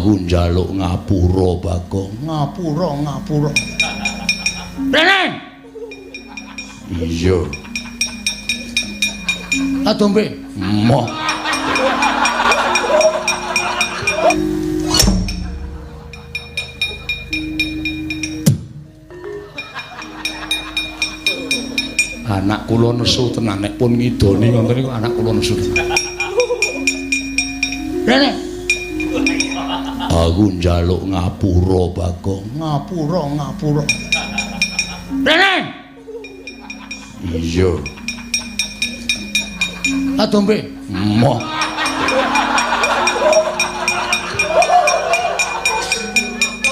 Aku njaluk ngapura, Bagong. Ngapura, ngapura. Rene. Iya. Adombe. Moh. Anak kula nesu tenan nek pun ngidoni ngoten niku anak kula nesu tenan. Rene. Aku njaluk ngapura, Bagong. Ngapura, ngapura. Rene. Iya. Adombe. Moh.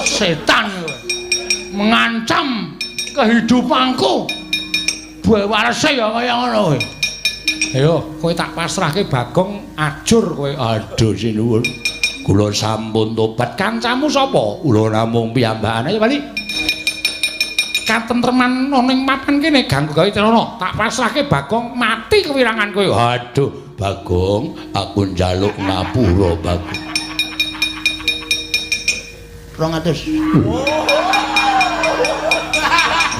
Setan kowe. Mengancam kehidupanku. Buah warese ya kaya ngono kowe. Ayo, kowe tak pasrahke Bagong ajur kowe. Aduh sinuwun. Kula sampun tobat. Kancamu sapa? Kula namung piyambakane. Ayo bali. Katentreman ana ing papan kene ganggu gawe celana. Tak pasrahke Bagong mati kewirangan kowe. Aduh, Bagong, aku njaluk ngapura, Bagong. 200.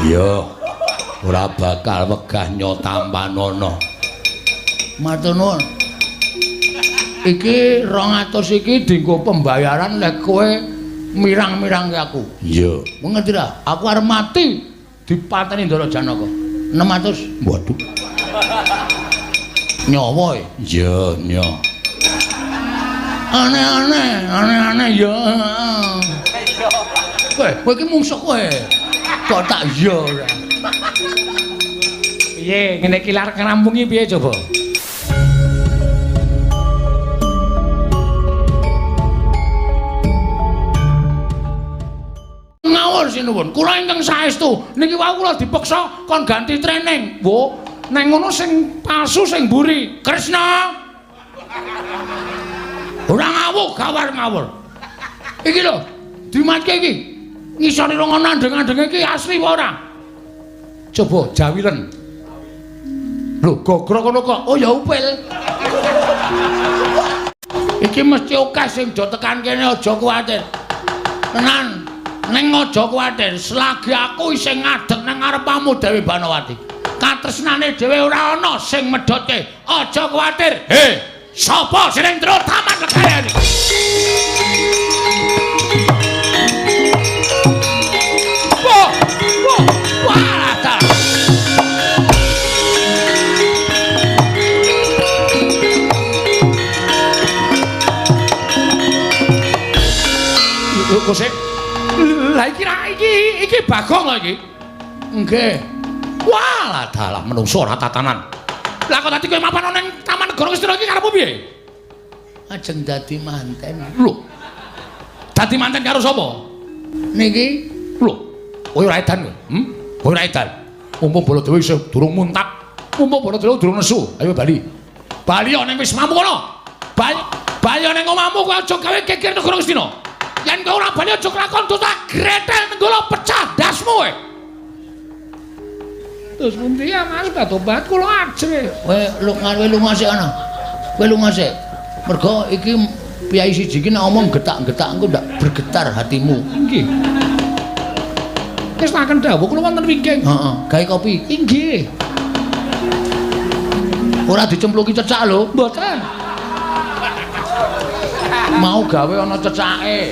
Iya. Ora bakal wegah nyotampanana. Matur nuwun. Iki 200 iki dienggo pembayaran lek kowe mirang-mirangke aku. Iya. Ngerti ra? Aku arep mati dipateni Ndara Janaka. 600. Waduh. Nyawa e? Iya, nya. Aneh-aneh, aneh-aneh ya. Kowe, kowe iki mungsuh kowe. Kok tak iya ora. Piye ngene iki arep ngrampungi piye coba? Ngawur sinuwun. Kula ingkang saestu niki wau kula dipeksa kon ganti training. Wo, neng ngono sing palsu sing mburi. Kresna. Ora ngawur, gawar ngawur. Iki lho, dimatke iki. Ngisore rong andeng-andenge iki asli apa ora? Coba jawilen. Lho, gogrok ngono kok. Oh ya upil. Iki mesti akeh sing do tekan kene, aja kuwatir. Tenan. Ning aja kuwatir, selagi aku isih ngadeg nang ngarepamu Dewi Banowati. Katresnane dhewe ora ana sing medhotke. Aja kuwatir. He, sapa sing ning jero taman negara iki? Wah, wah, wah, dalah. Lho, kok sik? Lah iki ra iki iki Bagong lho iki. Nggih. Wah, dalah menungso ora tatanan. Lah kok dadi kowe mapan ning Taman Negara Ngastina iki karepmu piye? Ajeng dadi manten. Lho. Dadi manten karo sapa? Niki. Lho, kowe ora edan kowe? Hmm? Kowe ora edan. Mumpung Baladewa isih durung muntap, mumpung Baladewa durung nesu. Ayo bali. Bali ning wismamu kono. Bali, bali ning omahmu kowe aja gawe geger negara Ngastina. Yen kowe ora bali aja kelakon tak gretel nenggala pecah ndasmu kowe. Terus pundi ya Mas tobat kula ajre. Kowe lunga lunga sik ana. Kowe lunga sik. Mergo iki piyai siji iki nek omong getak-getak engko ndak bergetar hatimu. Nggih. Wis taken dawuh kula wonten wingking. Heeh, gawe kopi. Inggih. Ora dicempluki cecak lho. Mboten. Mau gawe ana cecake.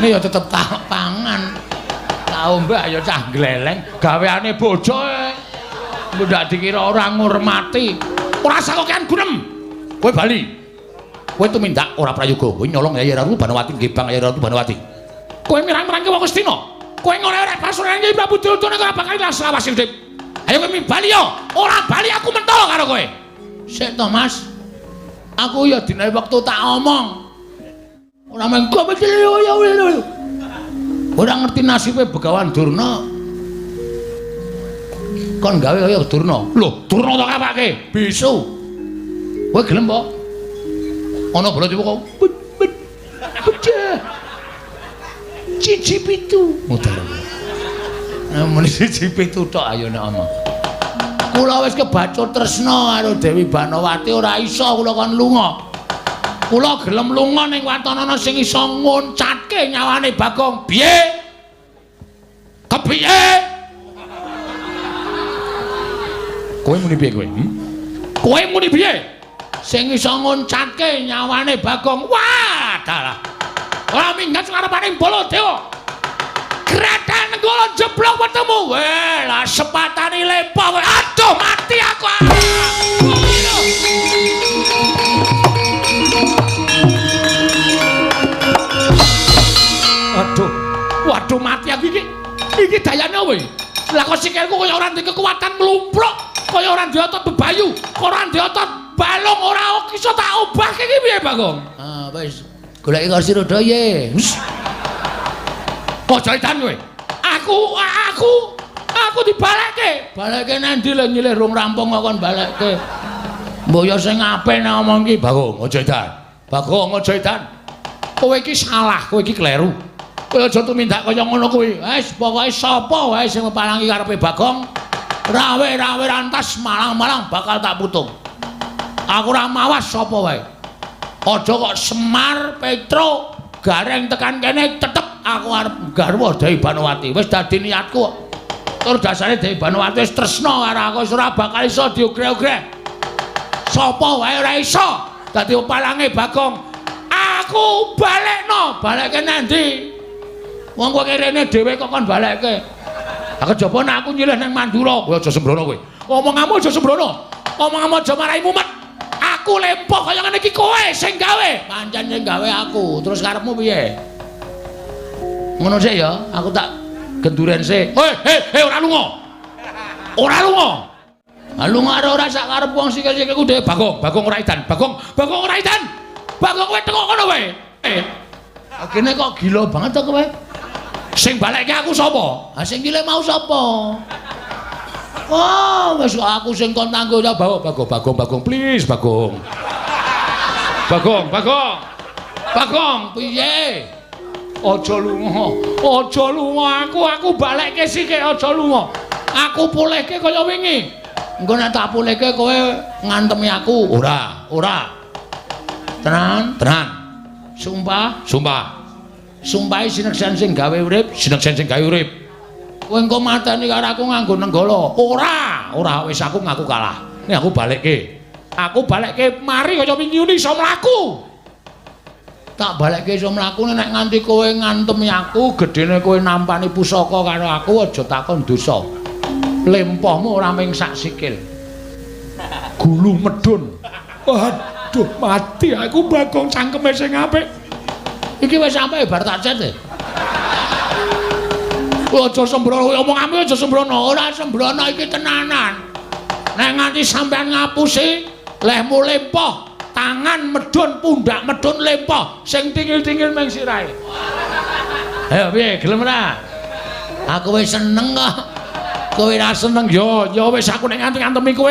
Ini ya tetep tak pangan. Tak ombe ya cah gleleng gaweane bojo. Ndak dikira ora ngurmati. Ora sakokean gunem. Kowe bali. Kowe tumindak ora prayoga. Kowe nyolong Yai Ratu Banowati, ngebang Yai Ratu Banowati. Kowe mirang-mirangke wong Ngastina. Kowe ngorek-orek pasuran Kyai Prabu Duryudana ora bakal ilang selawas urip. Ayo kowe bali yo. Ora bali aku mentolo karo kowe. Sik to, Mas. Aku ya dinae wektu tak omong. Ora mengko ora ngerti nasibe Begawan Durna. Kon gawe kaya Durna. Lho, Durna tak apake? Bisu. Kowe gelem po? Ana Baladewa kok. Pecah. Siji pitu. Mudar. Nah, muni siji pitu tok ayo nek omong. Kula wis kebacut tresna karo Dewi Banowati ora iso kula kon lunga. Kula gelem lunga ning waton ana sing iso ngoncatke nyawane Bagong. Piye? Kepiye? Kowe muni piye kowe? Kowe muni piye? Sing iso ngoncatke nyawane Bagong. Wah, dalah. Ora minggat ngarepane Baladewa. Grethek Nenggala jeblok wetemu. Weh, lah sepatane lempoh kowe. Aduh, mati aku. Aduh. Waduh, mati aku iki. Iki dayane apa iki? Lah kok sikilku kaya ora ndek kekuatan mlumpruk, kaya ora ndek otot bebayu, ora ndek otot balung, ora iso tak obahke iki piye, Bagong? Ah, wis. Goleki kursi roda ye. Aja edan kowe. Aku dibalekke. Balekke nang ndi lho nyilih rung rampung kok kon balekke. Mbok ya sing apik nek omong iki, Bagong, aja edan. Bagong, aja edan. Kowe iki salah, kowe iki kleru. Kowe aja tumindak kaya ngono kuwi. Wis pokoke sapa wae sing mepalangi karepe Bagong, rawe-rawe rantas malang-malang bakal tak putung. Aku ora mawas sapa wae. Aja kok Semar, Petro, Gareng tekan kene tetep aku arep garwa Dewi Banowati. Wis dadi niatku. Tur dasare Dewi Banowati wis tresna karo aku, wis ora bakal iso diogreh-ogreh. Sapa wae ora iso dadi palange Bagong. Aku balekno, balekke nang ndi? Wong kowe rene dhewe kok kon balekke. Lah kejaba nek aku nyilih nang Mandura, kowe aja sembrono kowe. Omonganmu aja sembrono. Omonganmu aja marai mumet. Aku lempoh kaya ngene iki kowe sing gawe. Pancen sing gawe aku. Terus karepmu piye? Ngono sik ya, aku tak genduren sik. Hei, ora lunga. Ora lunga. Ha lunga karo ora sak karep wong sikil-sikilku dhewe. Bagong, Bagong ora edan. Bagong, Bagong ora edan. Bagong kowe tengok kono kowe. Kene kok gila banget to kowe. Sing balekke aku sapa? Ha sing gile mau sapa? Oh, wis aku sing kon tanggung jawab. Bagong, Bagong, Bagong, please Bagong. Bagong, Bagong. Bagong, piye? Aja lunga. Aja lunga aku balekke sithik aja lunga. Aku pulihke kaya wingi. Engko nek tak pulihke kowe ngantemi aku. Ora, ora. Tenan, tenan. Sumpah, sumpah. Sumpahe sineksen sing gawe urip, sineksen sing gawe urip. Kowe engko mateni karo aku nganggo nenggala. Ora, ora wis aku ngaku kalah. Nek aku balekke. Aku balekke mari kaya wingi iso mlaku. Tak balekke iso mlaku nek nganti kowe ngantemi aku, gedene kowe nampani pusaka karo aku aja takon dosa. Lempohmu ora mung sak sikil. Gulu medun. Waduh, mati aku Bagong cangkeme sing apik. Iki wis sampe bar tak cet. Aja sembrono, omonganmu aja sembrono. Ora sembrono iki tenanan. Nek nganti sampean ngapusi, lehmu lempoh, tangan medun, pundak medun lempoh, sing tingil-tingil ming sirahe. Ayo piye, gelem ora? Aku wis seneng kok. Kowe ora seneng ya, ya wis aku nek nganti ngantemi kowe,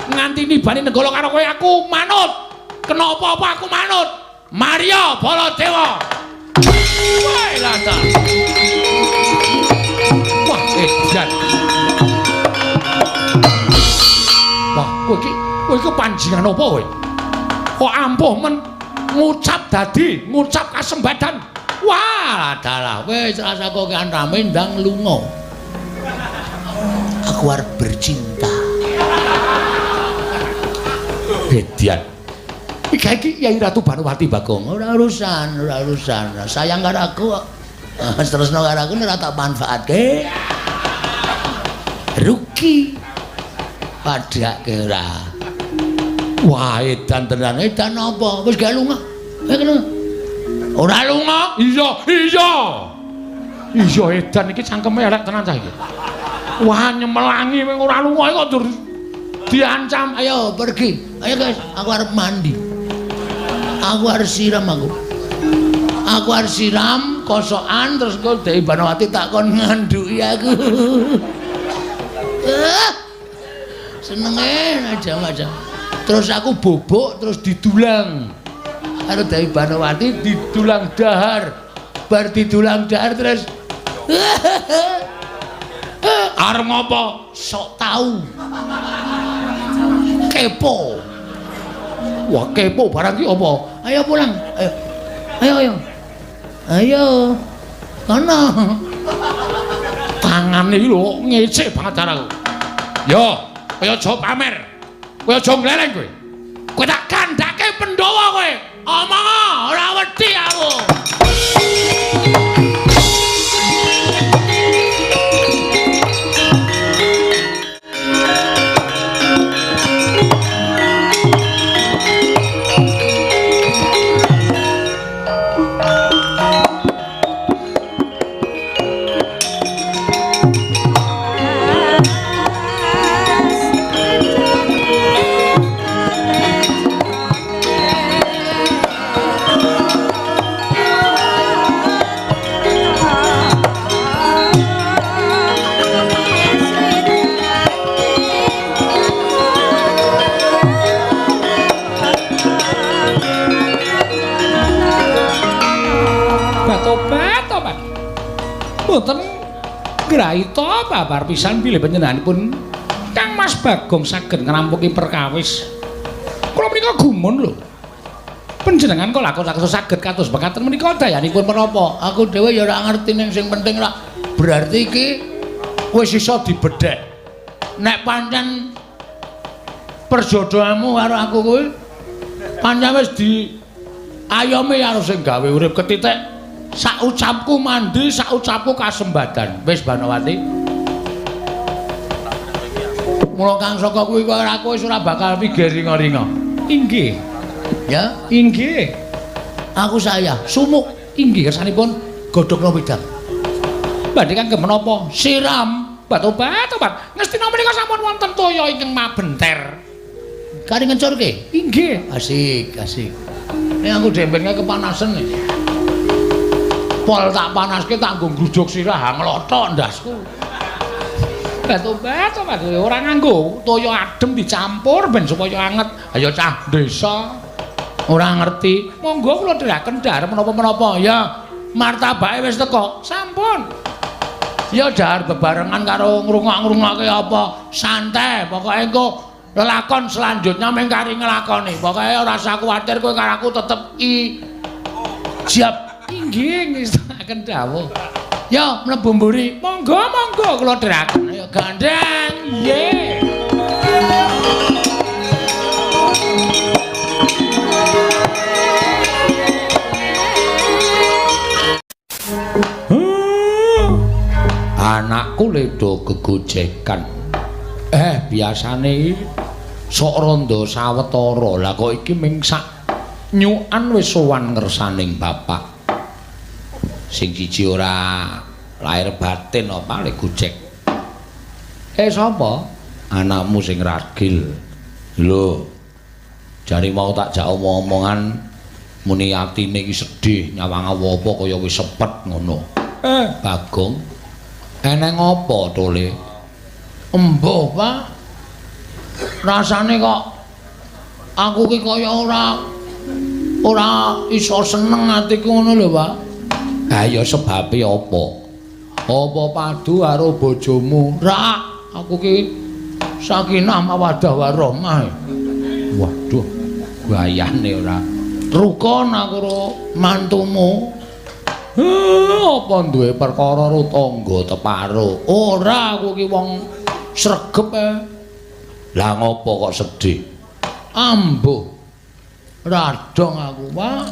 nganti nibani nenggala karo kowe aku manut. Kena apa-apa aku manut. Maria Baladewa. Wah, lata. Wah, edan. Wah, kowe iki panjingan apa kowe? Kok ampuh men ngucap dadi, ngucap kasembadan. Wah, dalah wis rasa kok kan rame ndang lunga. Aku arep bercinta. Edian. Iki Yai Ratu Banowati Bagong. Ora urusan, ora urusan. Sayang karo aku kok. Terusno karo aku ora tak manfaatke. Rugi. Padhake ora. Wah, edan tenan. Edan apa? Wis gak lunga. Wis lunga. Ora lunga? Iya, iya. Iya edan iki cangkeme elek tenan cah iki. Wah, nyemelangi wing ora lunga kok njur diancam. Ayo pergi. Ayo guys, aku arep mandi. Aku harus siram aku. Aku harus siram kosokan terus kok Dewi Banowati tak kon ngandhuki aku. Senenge aja-aja. Terus aku bobok terus didulang. Karo Dewi Banowati didulang dahar. Bar didulang dahar terus arep ngopo? Sok tahu. Kepo. Wah, kepo barang ki apa? Ayo pulang. Ayo. Ayo ayo. Ayo. Kono. Tangane iki lho ngecek banget aku. Yo, kowe aja pamer. Kowe aja ngleleng kowe. Kowe tak kandhake Pandhawa kowe. Omong ora wedi aku. Mboten ngraita babar pisan bilih panjenenganipun Kang Mas Bagong saged ngrampungi perkawis. Kula menika gumun lho. Panjenengan kok lakon saged kados mekaten menika dayanipun menapa? Aku dhewe ya ora ngerti ning sing penting rak berarti iki wis iso dibedhek. Nek pancen perjodohanmu karo aku kuwi pancen wis di ayomi karo sing gawe urip ketitik. Sak ucapku mandi, sak ucapku kasembadan. Wis Banowati. Mula kang saka kuwi karo aku wis ora bakal pigir ringa-ringa. Inggih. Ya, inggih. Aku saya sumuk. Inggih kersanipun godhogno wedang. Badhe kangge menapa? Siram. Obat-obat. Ngestina menika sampun wonten toya ingkang mabenter. Kari ngencurke? Inggih. Asik, asik. Nek aku dembenke kepanasen nih. Pol tak panaske tak nggo nggrujug sirah nglothok ndasku. Obat-obat ora nganggo toya adem dicampur ben supaya anget. Ayo cah desa ora ngerti. Monggo kula dherekaken dhahar menapa-menapa. Ya, martabake wis teko. Sampun. Ya dhahar bebarengan karo ngrungok-ngrungokke apa. Santai, pokoke engko lelakon selanjutnya mung kari nglakoni. Pokoke ora usah kuwatir kowe karo aku tetep i siap. Inggih ngestakaken dawuh. Ya mlebu mburi. Monggo monggo kula dherekaken. Ayo gandeng. Nggih. Anakku ledo gegojekan. Biasane sok rondo sawetara. Lah kok iki ming sak nyukan wis sowan ngersaning bapak. Sing siji ora lahir batin apa le gojek. Sapa? Anakmu sing ragil. Lho. Jare mau tak jak omong-omongan muni atine iki sedih nyawang apa kaya wis sepet ngono. Bagong. Eneng apa to, Le? Embuh, Pak. Rasane kok aku ki kaya ora iso seneng atiku ngono lho, Pak. Ha ya sebabe apa? Apa padu karo bojomu? Ra, aku ki sakinah mawaddah warahmah. Waduh, gayane ora. Rukun aku karo mantumu. Apa duwe perkara karo tangga teparo? Ora, aku ki wong sregep. Lah ngopo kok sedih? Ambuh. Radong aku, Pak.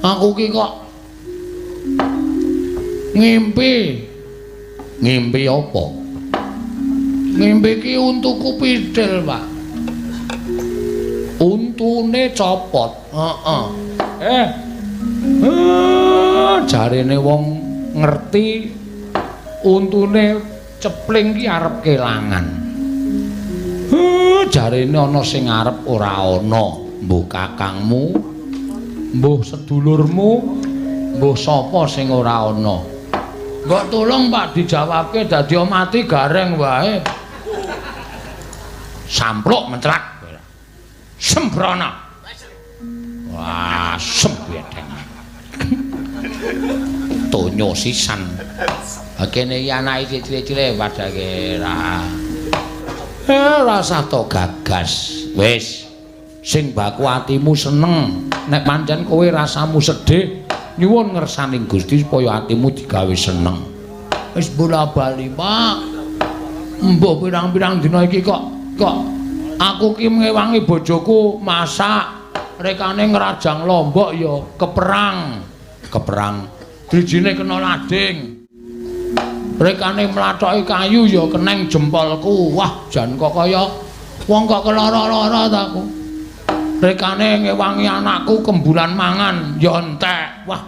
Aku ki kok ngimpi. Ngimpi apa? Ngimpi ki untuku pidhil, Pak. Untune copot. Heeh. Jarene wong ngerti untune cepling ki arep kelangan. Jarene ana sing arep ora ana, mbuh kakangmu, mbuh sedulurmu, mbuh sapa sing ora ana. Mbok tulung Pak dijawabke dadi mati gareng wae. Sampluk menclak. Sembrana. Wah, sembedeng. Tonyo sisan. Kene iki anake cilik-cilik padake ra. Ora usah to gagas. Wis. Sing baku atimu seneng. Nek pancen kowe rasamu sedih, nyuwun ngersaning Gusti supaya atimu digawe seneng. Wis bola-bali, Pak. Mbah pirang-pirang dina iki kok aku ki ngewangi bojoku masak, rekane ngrajang lombok ya keperang. Keperang. Drijine kena lading. Rekane mlathoki kayu ya keneng jempolku. Wah, jan kok kaya wong kok kelara-lara ta aku. Rekane ngewangi anakku kembulan mangan ya entek. Wah.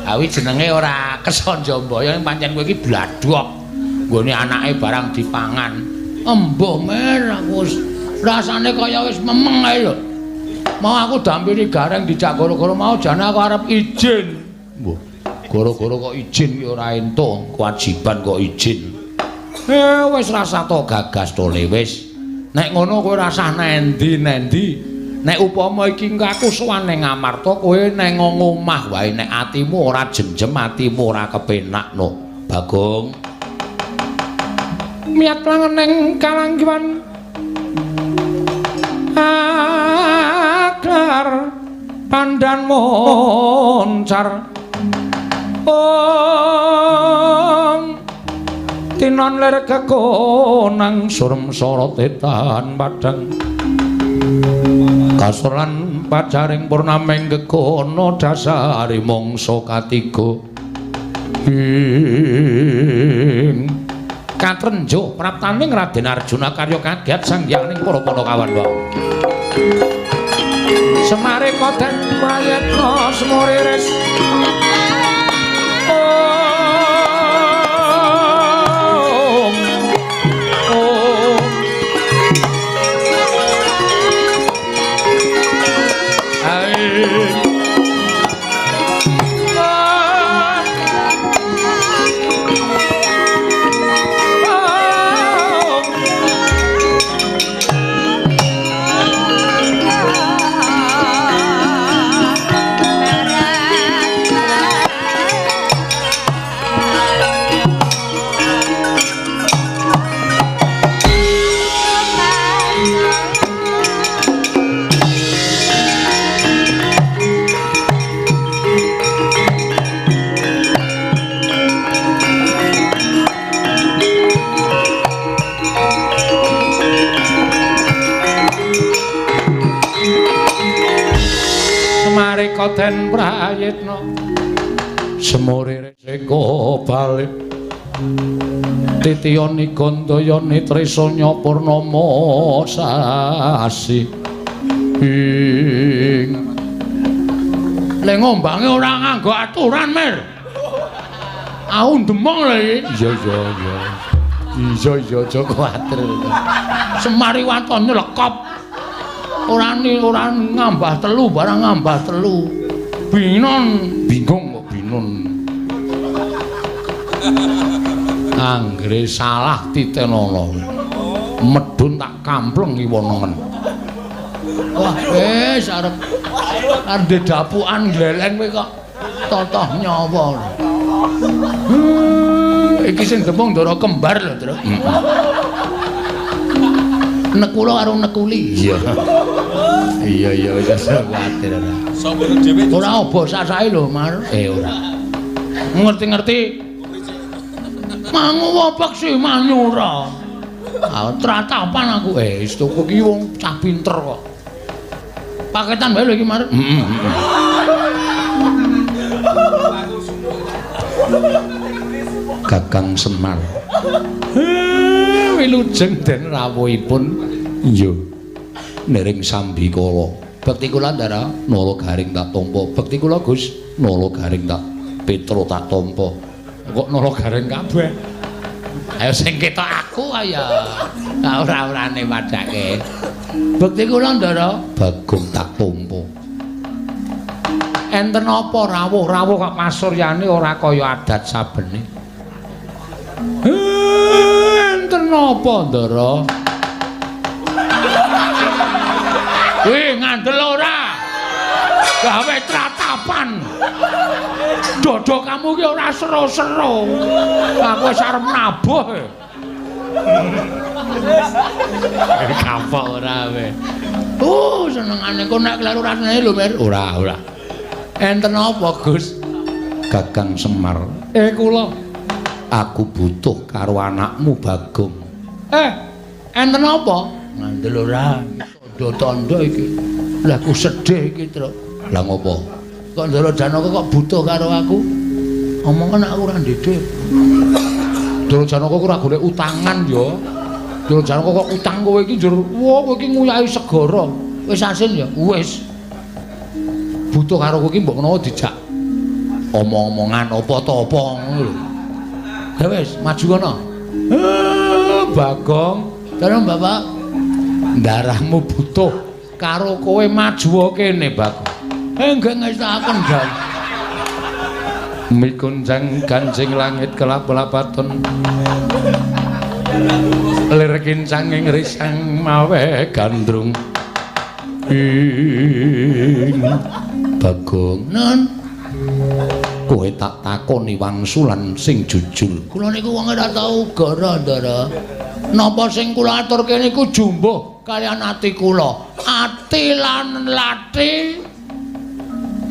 Awi jenenge ora kesanja mbaya, pancen kowe iki bladhok. Nggone anake barang dipangan. Embuh mer aku wis rasane kaya wis memeng ae lho. Mau aku dampiri gareng dijak goro-goro mau jane aku arep izin. Mbuh, goro-goro kok izin ki ora entuk, kewajiban kok izin. Wis rasa to gagas tole wis. Nek ngono kowe rasah nendi-nendi. Nek upama iki aku sowan ning Amarta kowe neng ngomah wae nek atimu ora jenjem, atimu ora kepenak no. Bagong. Miyat langeneng kalanggiwan aklar pandan moncar. Ong tinon lir kekonang surem sorot etan padang kasoran pacaring purnameng gegono dasari mangsa katiga ing katrenjo praptaning Raden Arjuna karya kagiat sanghyanging para Panakawan wae. Semare koden prayetna semuriris om om ae den prayitna semure resika balik titiyani gandayani trisanya purnama sasi ing le ngombange ora nganggo aturan mer aku ndemong lho iki. Iya iya iya iya iya aja kuwatir. Semari waton nyelekop ora ora ngambah telu barang ngambah telu binon bingung kok binon anggere salah titenono medhun tak kampleng iwonongen. Wah wis arep arep dapukan gleleng kowe kok totoh nyawa. Iki sing demung ndara kembar lho, Tru. Nekula karo nekuli. Iya. Iya iya wis aja kuwatir ora. Ora obo sasahe lho, Mar. Ora. Ngerti-ngerti. Mangu wopek sih manyura. Ah tratapan aku. Wis tuku ki wong cah pinter kok. Paketan wae lho iki, Mar. Heeh. Kakang Semar. Wilujeng den rawuhipun iya nering sambikala. Bekti kula Ndara nala garing tak tampa. Bekti kula Gus nala garing tak Petro tak tampa. Kok nala garing kabeh? Ayo sing ketok aku ayo. Ora-orane padake. Bekti kula Ndara Bagong tak tampa. Enten apa rawuh-rawuh kok pasuryane ora kaya adat sabene. Enten apa Ndara? Wih, ngandel ora? Gawe tratapan. Dodo kamu ki ora sero-sero. Aku wis arep nabuh. Kapok ora kowe. Senengane kok nek kleru rasane lho, Mir. Ora, ora. Enten apa, Gus? Gagang Semar. Kula aku butuh karo anakmu Bagong. Enten apa? Ngandel ora. Tandha-tandha iki. Lah aku sedih iki, Truk. Lah ngopo? Kok Ndara Janaka kok butuh karo aku? Omongan aku ora ndhedhe. Ndara Janaka ku ora golek utangan ya. Ndara Janaka kok utang kowe iki njur, wah kowe iki nguyahi segara. Wis asin ya? Wis. Butuh karo kowe iki mbok menawa dijak omong-omongan apa ta apa ngono lho. Ya wis, maju kono. Bagong, Dalem Bapak, ndarahmu butuh karo kowe maju kene, Bagong. Nggih ngestakaken, Jan. Mikunjang ganjing langit kelap-lapaton. Lir kincanging risang mawe gandrung. Ing Bagong, Nun, kowe tak takoni wangsulan sing jujur. Kula niku wong ora tau gara, Ndara. Napa sing kula aturke niku jumbuh kaliyan ati kula. Ati lan lati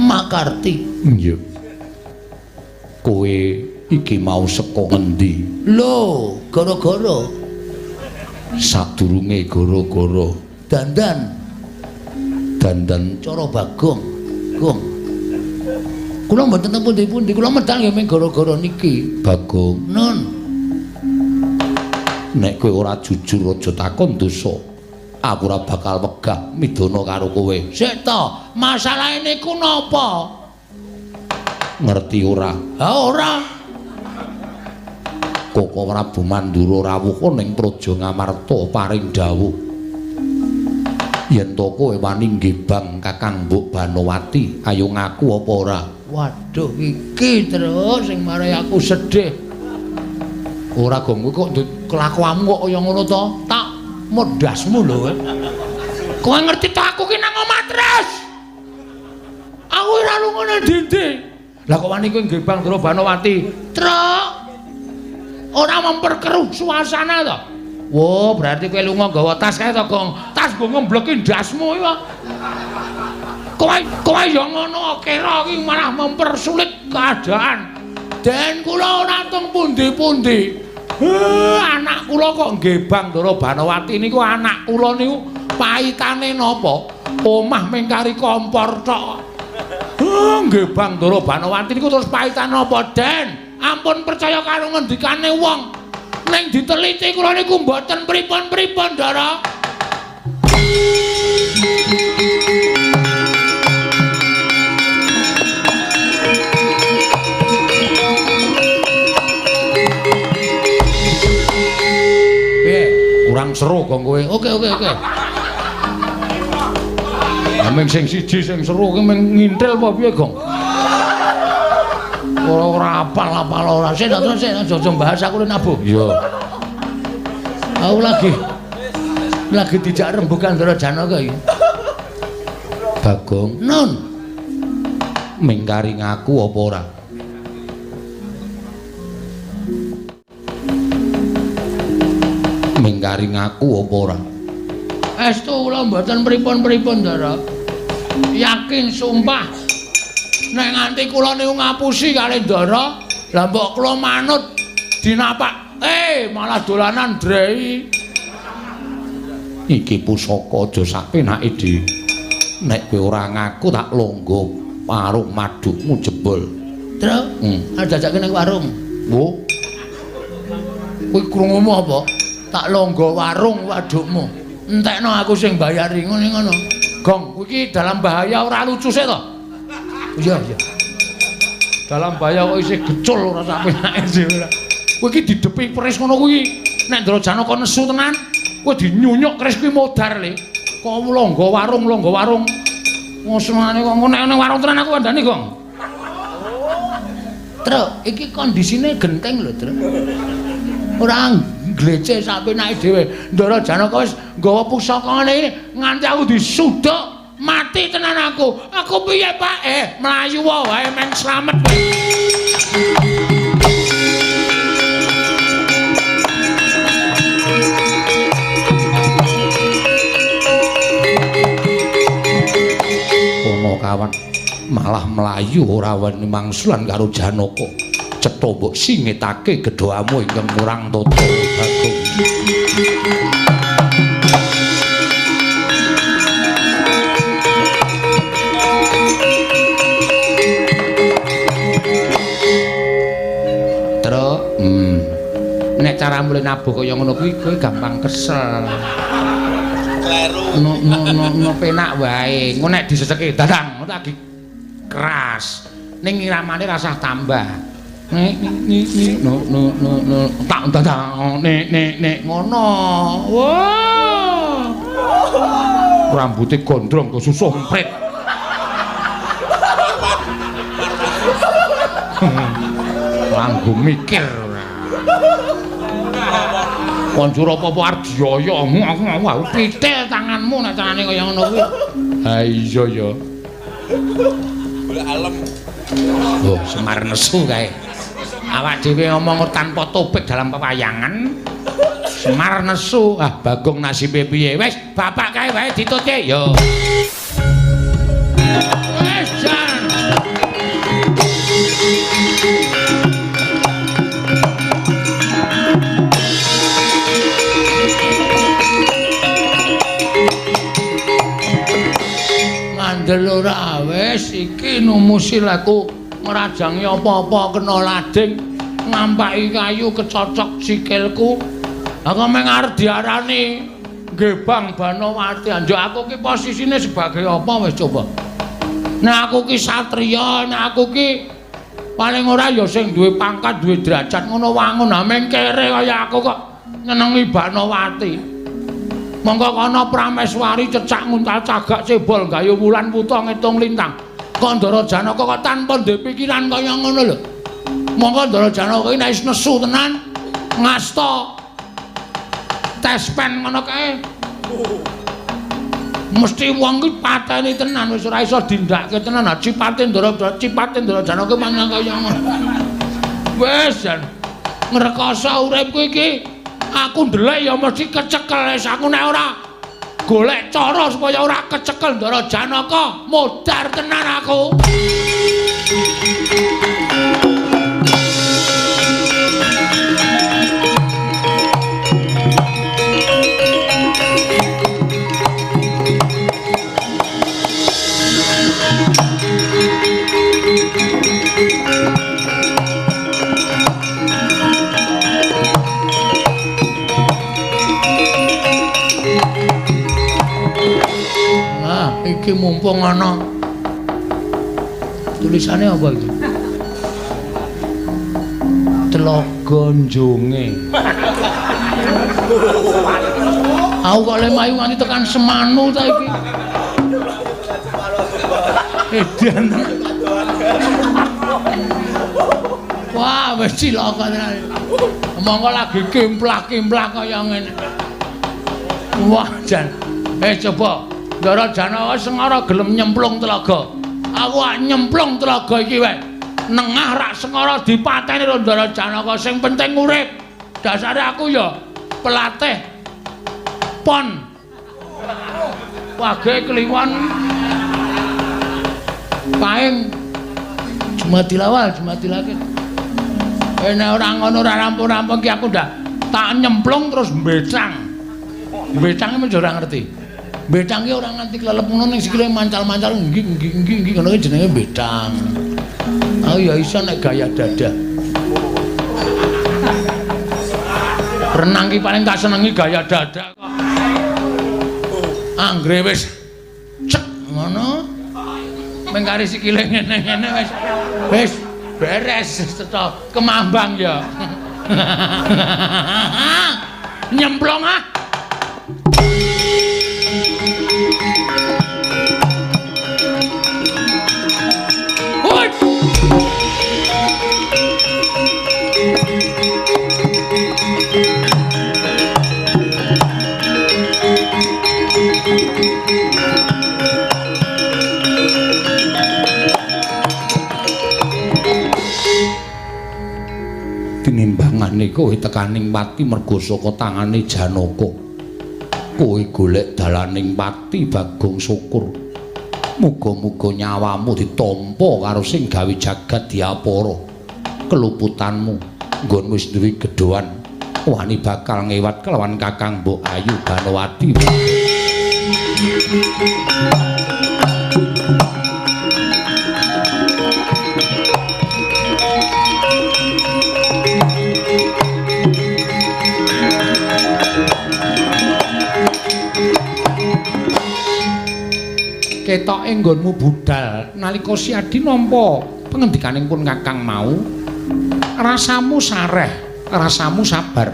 makarti. Iya. Kowe iki mau saka ngendi? Lho, gara-gara Sadurunge gara-gara dandan dandan cara Bagong. Gong. Kula mboten teng pundi-pundi, kula medal nggih mung gara-gara niki. Bagong. Nun, nek kowe ora jujur aja takon dosa. Aku ora bakal wegah midana karo kowe. Sik to, masalahe niku napa? Ngerti ora? Ha ora. Koko Prabu Mandura rawuh ning Praja Ngamarta paring dawuh. Yen to kowe wani nggebang Kakang Mbok Banowati, ayo ngaku apa ora? Waduh, iki terus sing marai aku sedih. Ora Gong, kowe kok kelakuanmu kok kaya ngono to? Tak modasmu lho kowe. Kowe ngerti to aku ki nang omah terus. Aku ora lunga nang ndi-ndi. Lah kok wani kowe nggebang Ndara Banowati? Truk. Ora memperkeruh suasana to. Wo, berarti kowe lunga nggawa tas kae to, Gong. Tas nggo ngembleki ndasmu iki. Kowe ya ngono kira iki malah mempersulit keadaan. Den kula ora teng pundi-pundi. Anak kula kok nggebang Ndara Banowati niku anak kula niku paitane napa? Omah mengkari kompor tok. Nggebang Ndara Banowati niku terus paitane napa, Den? Ampun percaya karo ngendikane wong. Ning diteliti kula niku mboten pripun-pripun, Ndara. Piye? Kurang seru kok kowe. Oke, oke, oke. Lah sing siji sing seru ki mung ngintil apa piye, Gong? Ora ora apal-apal ora. Sik terus sik aja bahas aku nabuh. Iya. Aku lagi dijak rembugan Ndara Janaka iki. Bagong, Nun, mingkari ngaku apa ora? Mingkari ngaku apa ora? Estu kula mboten pripun-pripun, Ndara. Yakin sumpah. Nek nganti kula niku ngapusi kali Ndara, lah mbok kula manut dinapak. Malah dolanan drei. Iki pusaka aja sak penake, Dik. Nek kowe ora ngaku tak longgo warung madukmu jebol. Truk, arep jajake ning warung. Wo. Kowe krungumu apa? Tak longgo warung wadukmu. Entekno aku sing bayari ngene ngono. Gong, kowe iki dalam bahaya ora lucu sik to? Iya, iya. Dalam bahaya kok isih gecul ora sak penake dhewe ora. Kowe iki didepi keris ngono kuwi. Nek Ndara Janaka nesu tenan, kowe dinyunyuk keris kuwi modar le. Kok longgo warung, longgo warung. Ngosenane kok nek nang warung tenan aku kandhani, Gong. Truk, iki kondisine genteng lho, Truk. Ora ngleceh sak penake dhewe. Ndara Janaka wis nggawa pusaka ngene iki nganti aku disuduk mati tenan aku. Aku piye, Pak? Mlayu wae men slamet. Punakawan malah mlayu ora weni mangsulan karo Janaka. Cetha mbok singitake gedhamu ingkang murang tata Bagong. Truk, nek cara mulih nabuh kaya ngono kuwi kowe gampang kesel. Kleru. No no no no penak wae. Engko nek diseseki dadang ngono lagi keras. Ning iramane rasah tambah. Nek ni ni no no no no tak dadang nek nek nek ngono. Wah. Rambute gondrong kok susuh emprit. Langgo mikir ora. Konjur apa-apa arep dioyo aku pitil tanganmu nek carane kaya ngono kuwi. Ha iya ya. Golek alem. Oh, Semar nesu kae. Awak dhewe ngomong tanpa topik dalam pewayangan. Semar nesu. Ah, Bagong nasibe piye? Wis, bapak kae wae ditutke. Yo. Wis jan. Ngandel ora wis iki numusi laku ngrajangi apa-apa kena lading ngampaki kayu kecocok sikilku. Aku meng arep diarani Gebang Banowati. Anjuk aku ki posisine sebagai apa wis coba. Nek aku ki satriya, nek aku ki paling ora ya sing duwe pangkat, duwe derajat ngono wangun. Ha meng kere kaya aku kok nyenengi Banowati. Monggo kono Prameswari cecak nguntal cagak cebol gayu wulan wuta ngitung lintang. Kok Ndara Janaka kok tanpa ndek pikiran kaya ngono lho. Monggo Ndara Janaka iki nek wis nesu tenan ngasta tespen ngono kae. Mesti wong ki pateni tenan wis ora iso dindake tenan. Ha cipate Ndara cipate Ndara Janaka mangan kaya ngono. Wis jan ngrekoso uripku iki. Aku ndelek ya mesti kecekel wis aku nek ora golek cara supaya ora kecekel Ndara Janaka modar tenan aku. Iki mumpung ana tulisane apa iki? Telaga Njonge. Aku kok le mayu nganti tekan Semanu ta iki. Edan. Wah, wis cilaka tenan. Monggo lagi kimplah-kimplah kaya ngene. Wah, jan. Coba Ndara Janaka sengara gelem nyemplung telaga. Aku ak nyemplung telaga iki wae. Nengah rak sengara dipateni karo Ndara Janaka, sing penting urip. Dasare aku ya pelatih pon. Wage kliwon paing Jumadilawal, Jumadilakir. Nek ora ngono ora rampung-rampung ki aku ndak tak nyemplung terus mbecang. Mbecang iki ora ngerti. Mbethang ki ora nganti klelep ngono ning sikile mancal-mancal nggih nggih nggih nggih ngono ki jenenge mbethang. Aku ya iso nek gaya dadah. Renang ki paling tak senengi gaya dadah kok. Anggere wis cek ngono. Meng kari sikile ngene-ngene wis wis beres cetha kemambang ya. Nyemplung ah. Tinimbangane kowe tekaning pati mergo saka tangane Janaka. Kowe golek dalaning pati Bagong Syukur. Muga-muga nyawamu ditampa karo sing gawe jagat diapara. Keluputanmu nggon wis duwe gedhoan wani bakal ngewat kelawan Kakang Mbok Ayu Banowati. Ketoke nggonmu budal nalika Siadi nampa pengendikaning pun Kakang mau, rasamu sareh, rasamu sabar.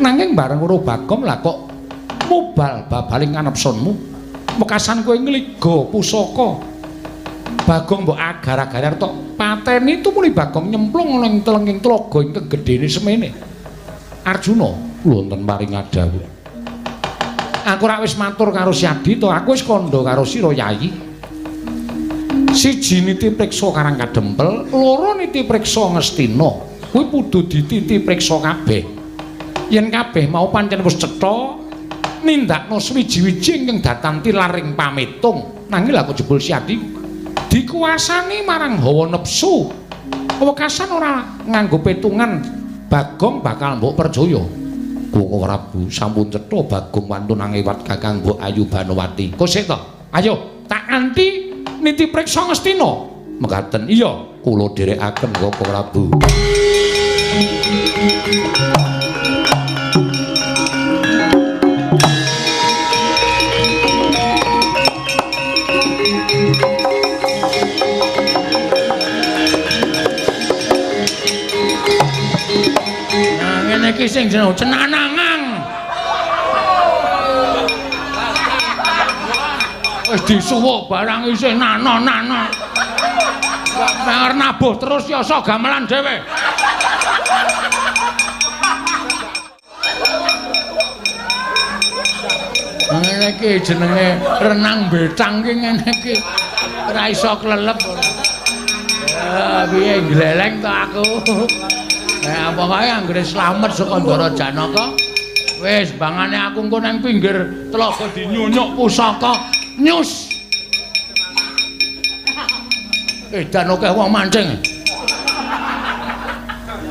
Nanging bareng weruh Bagong lah kok mubal babaling kanepsunmu. Wekasan kowe ngliga pusaka. Bagong mbok agar-agar tok pateni tumuli Bagong nyemplung ana ing telenging tlaga ingkang gedene semene. Arjuna wonten paring dawuh. Aku rak wis matur karo Siadi to, aku wis kandha karo sira Yayi. Siji niti priksa Karang Kadempel, loro niti priksa Ngastina. Kuwi kudu dititi priksa kabeh. Yen kabeh mau pancen wis cetha nindakno swiji-wiji ingkang datan tilaring pametung. Nanging lha kok jebul Siadi dikuasani marang hawa nepsu. Wekasan ora nganggo petungan Bagong bakal mbok percaya. Koko Prabu sampun cetha Bagong wantun angewat Kakang Mbok Ayu Banowati. Kosek to? Ayo, tak anti niti priksa Ngastina. Mekaten. Iya, kula dherekaken Koko Prabu. Iki sing jeneng cenanangan. Wis disuwuk barang isih nano-nano. Pengen nabuh terus ya sok gamelan dhewe. Ngene iki jenenge renang betang ki ngene iki. Ora iso klelep. Ya piye gleleng to aku. Nah, pokoke anggere slamet saka Ndara Janaka, wis bangane aku engko nang pinggir telaga dinyunyuk pusaka nyus. Edan akeh wong mancing.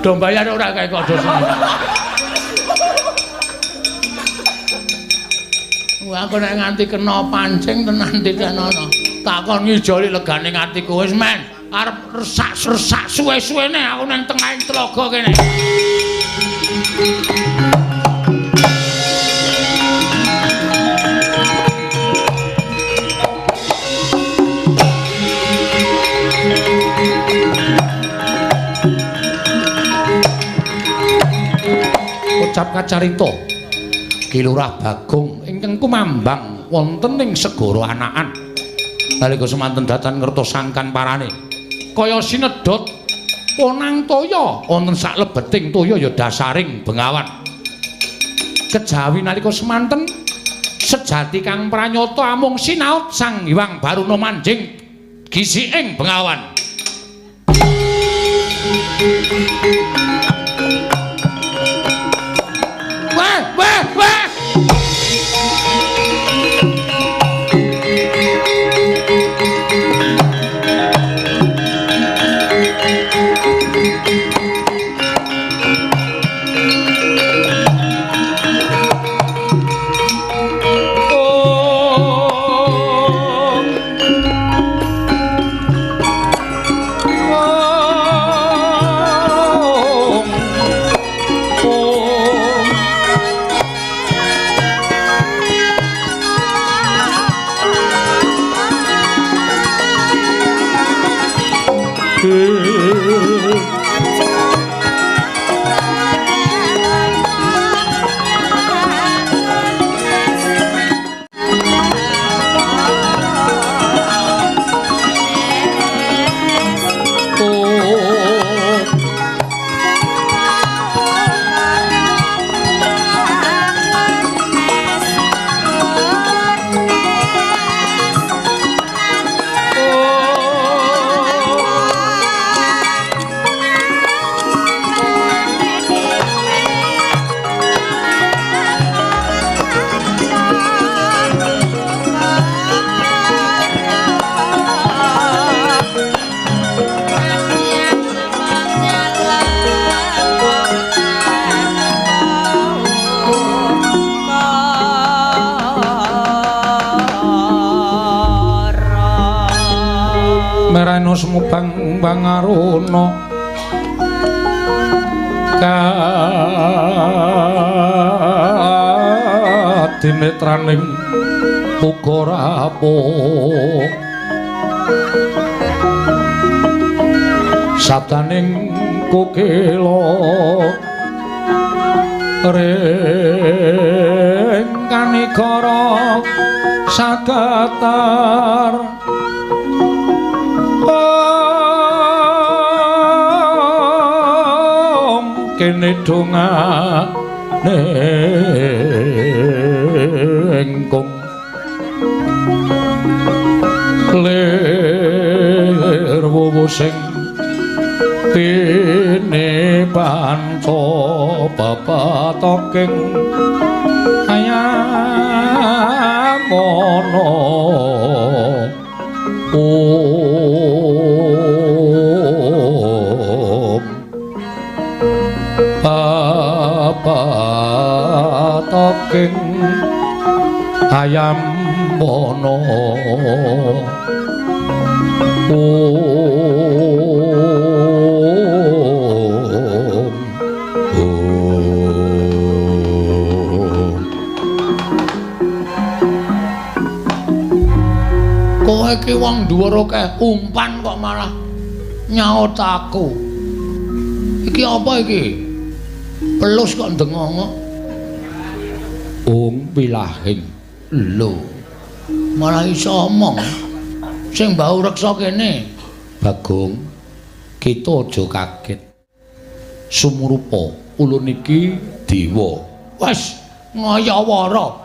Do bayar ora kae kok do seneng. Wah, aku nek nganti kena pancing tenan ditenono. Takon ngijoli legane atiku wis men. Arep resak-resak suwe-suwene aku nang tengahing telaga kene. Ucap kacarita Ki Lurah Bagong ingkang kumambang wonten ing segara Anakan. Nalika semanten datan ngertos sangkan parane. Kaya sinedhot ponang toya wonten saklebeting toya ya dasaring bengawan. Kejawi nalika semanten sejati kang pranyata amung sinaut Sang Hyang Baruna manjing gisiking bengawan. Weh weh weh. Oh. Seno Semubang Bangaruna kadinetraning uga rapuh sabdaning kukila ring kanikara sagatar om kene dongane kung lir wuwu sing tine panca bapatoking ayamono om bapatoking ayamono om om. Kowe iki wong dhuwur akeh umpan kok malah nyaut aku. Iki apa iki? Pelus kok ndengongok. Ung pilahing. Lho. Malah iso omong. Sing mbau reksa kene. Bagong, kita aja kaget. Sumurupa ulun iki dewa. Wes ngayawara.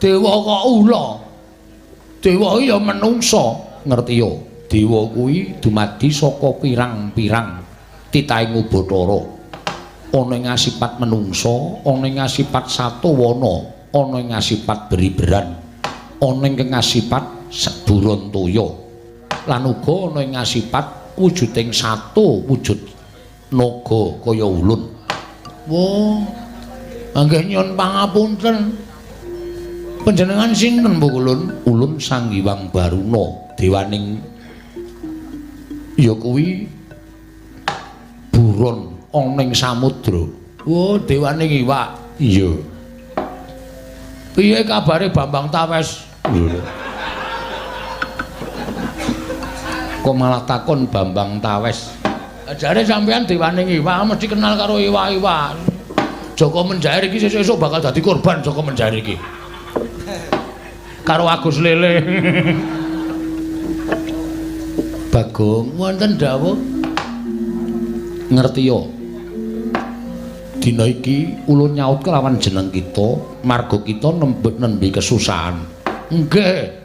Dewa kok ula. Dewa ya menungsa, ngerti ya? Dewa kuwi dumadi saka pirang-pirang titahing Ubathara. Ana ing asipat menungsa, ana ing asipat satawana, ana ing asipat beriberan, ana ing asipat Seburantaya, lan uga ana ing asipat wujuding satu wujud naga kaya ulun. Wah, nggih nyuwun pangapunten. Panjenengan sinten Bu Ulun? Ulun Sang Hyang Baruna, dewaning ya kuwi buron ana ing samudra. Oh, dewaning iwak. Iya. Piye kabare Bambang Tawes? Lho. Kok malah takon Bambang Tawes? Jare sampean dewaning iwak mesti kenal karo iwak-iwak. Joko Menjair iki sesuk-esuk bakal dadi korban Joko Menjair iki. Karo Agus Lele. Bagong, wonten dawuh. Ngerti ya? Dina iki ulun nyaut kelawan jeneng kita, marga kita nembe kesusahan. Nggih.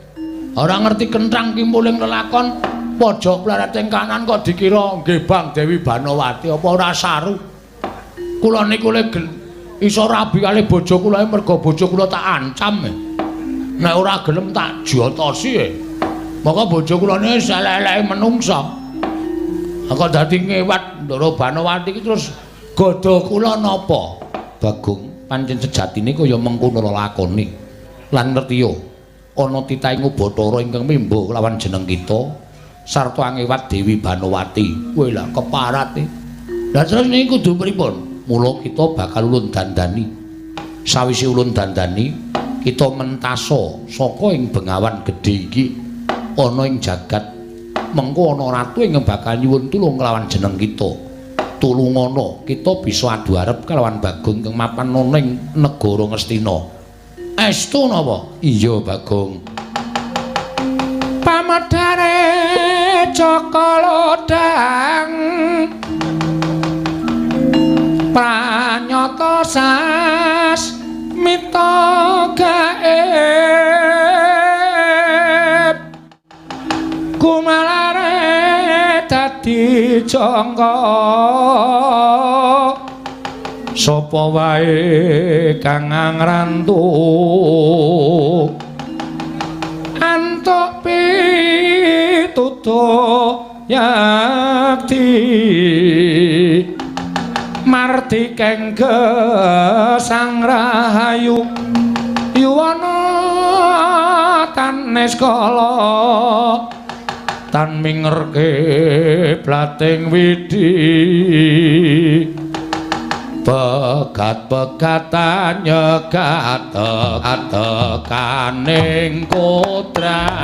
Ora ngerti kenthang kimpuling lelakon pojok plereting kanan kok dikira nggih Bang Dewi Banowati apa ora saru. Kula niku iso rabi kali bojo kula mergo bojo kula tak ancam. Nek ora gelem tak jotosi. Maka bojo kula niki elek-eleke menungsa. Kok dadi ngewat Ndara Banowati iki terus godha kula napa? Bagong, pancen sejatine kaya mengkono lelakone. Lan ngerti ya, ana titahing Ubathara ingkang mimba kelawan jeneng kita sarta angewat Dewi Banowati. Kowe lah keparat e. Lah terus niki kudu pripun? Mula kita bakal ulun dandani. Sawise ulun dandani, kita mentasa saka ing bengawan gedhe iki ana ing jagat. Mengko ana ratu ingkang bakal nyuwun tulung kelawan jeneng kita. Tulungana kita bisa adu arep kelawan Bagong ingkang mapan ana ing negara Ngastina. Estu napa? Iya, Bagong. Pamedare Jaka Lodhang pranyata sasmita gaib kumalare dadi jangka sapa wae kang ngrantu antuk pitutuh yakti mardikeng gesang rahayu yuwana tanes kala Tan mingerke plating widi pegat-pegatan nyegat tekaning kodrat.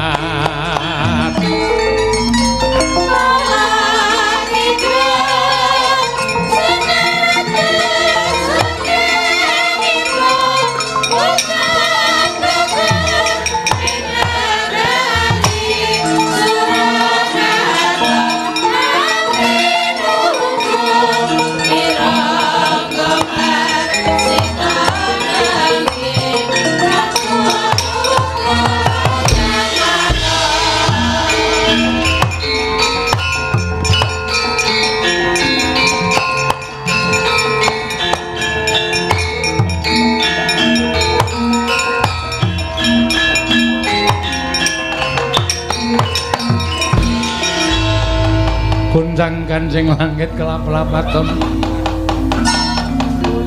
Goncang kancing langit kelap-lapaton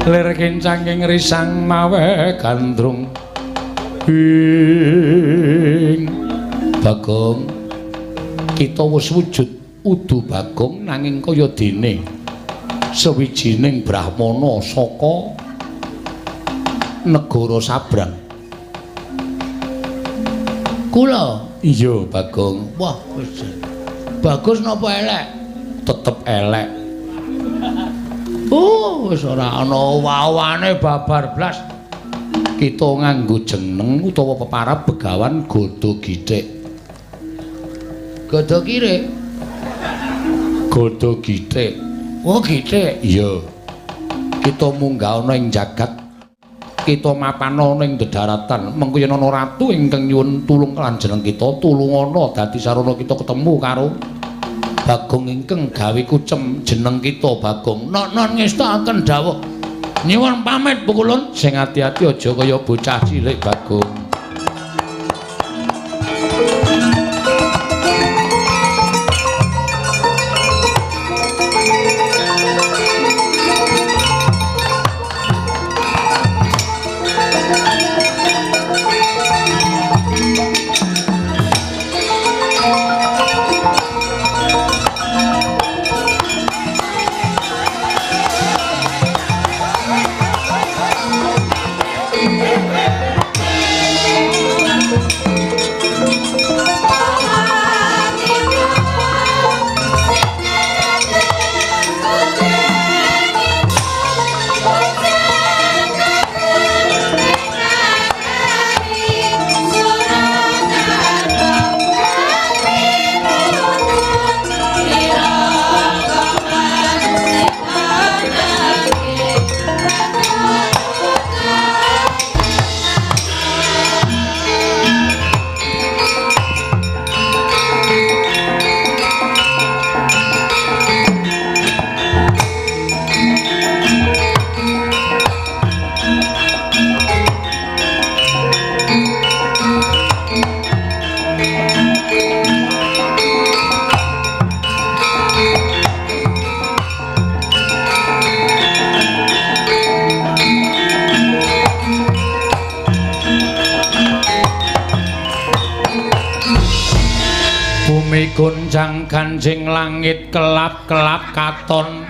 lir kincanging risang mawe gandrung ing Bagong. Kita wis wujud udu Bagong nanging kaya dene sawijining brahmana saka negara sabrang. Kula? Iya Bagong. Wah wis bagus napa elek? Tetep elek. Oh, wis ora ana wawane babar blas. Kita nganggo jeneng utawa peparab Begawan Gada Githik. Gada Kirik? Gada Githik. Oh, Githik. Iya. Kita munggah ana ing jagat. Kita mapan ana ing dedaratan. Mengko yen ana ratu ingkang nyuwun tulung lan jeneng kita, tulungana dadi sarana kita ketemu karo Bagong ingkang gawe kucem jeneng kita Bagong. Non ngestakaken dawuh. Nyuwun pamit pukulun, sing ati-ati aja kaya bocah cilik Bagong. Goncang ganjing langit kelap-kelap katon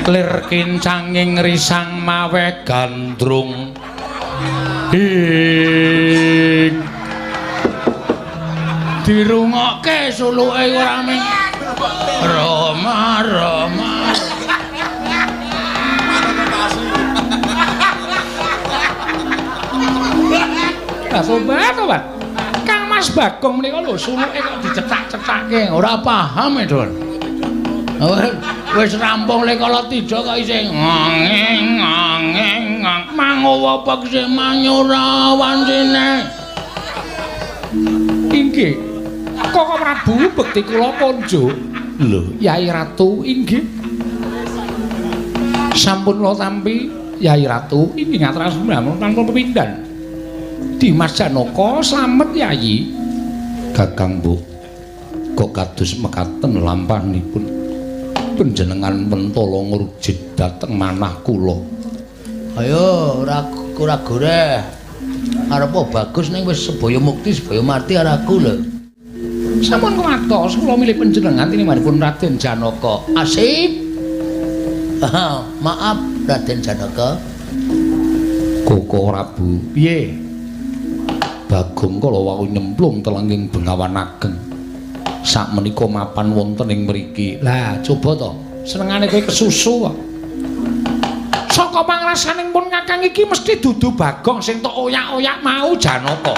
lir kincanging risang mawe gandrung ing dirungokke suluke ora ming Rama Rama. Sobat, Kang Mas Bagong menika lho suluke kok dicetak-cetake ora paham e, Dul. Wis rampung le kala tija kok isih ngeng ngeng mangowo pekse manyura wancine. Inggih. Koko Prabu bekti kula konjo. Lho, Yai Ratu inggih. Sampun kula tampi Yai Ratu inggih ngaturaken sembah tanpa pepindhan. Dimas Janaka slamet Yayi. Kakang Bu, kok kados mekaten lampahanipun panjenengan mentala ngrujit dhateng manah kula. Ayo ora ora goreh. Arepa bagus ning wis sebaya mukti sebaya mati karo aku lho. Sampun kuwatos kula milih panjenengan tinimanipun Raden Janaka. Asik. Maaf Raden Janaka. Koko Prabu. Piye? Bagong kala wau nyemplung telenging Bengawan Ageng. Sakmenika mapan wonten ing mriki. Lah, coba to. Senengane kowe kesusu kok. Saka pangrasaning pun Kakang iki mesti dudu Bagong sing tok oyak-oyak mau Janaka.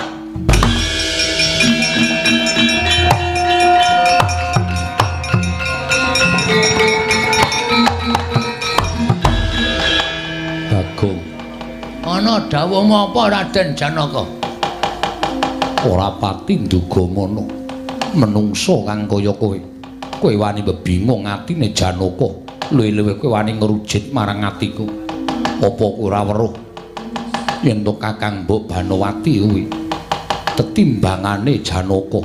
Bagong. Ana dawuhmu apa Raden Janaka? Ora pati nduga mono. Menungso kang kaya kowe. Kowe wani bebingung atine Janaka. Luwih-luwih kowe wani ngrujit marang atiku. Apa kowe ora weruh yen to Kakang Mbok Banowati kuwi tetimbangane Janaka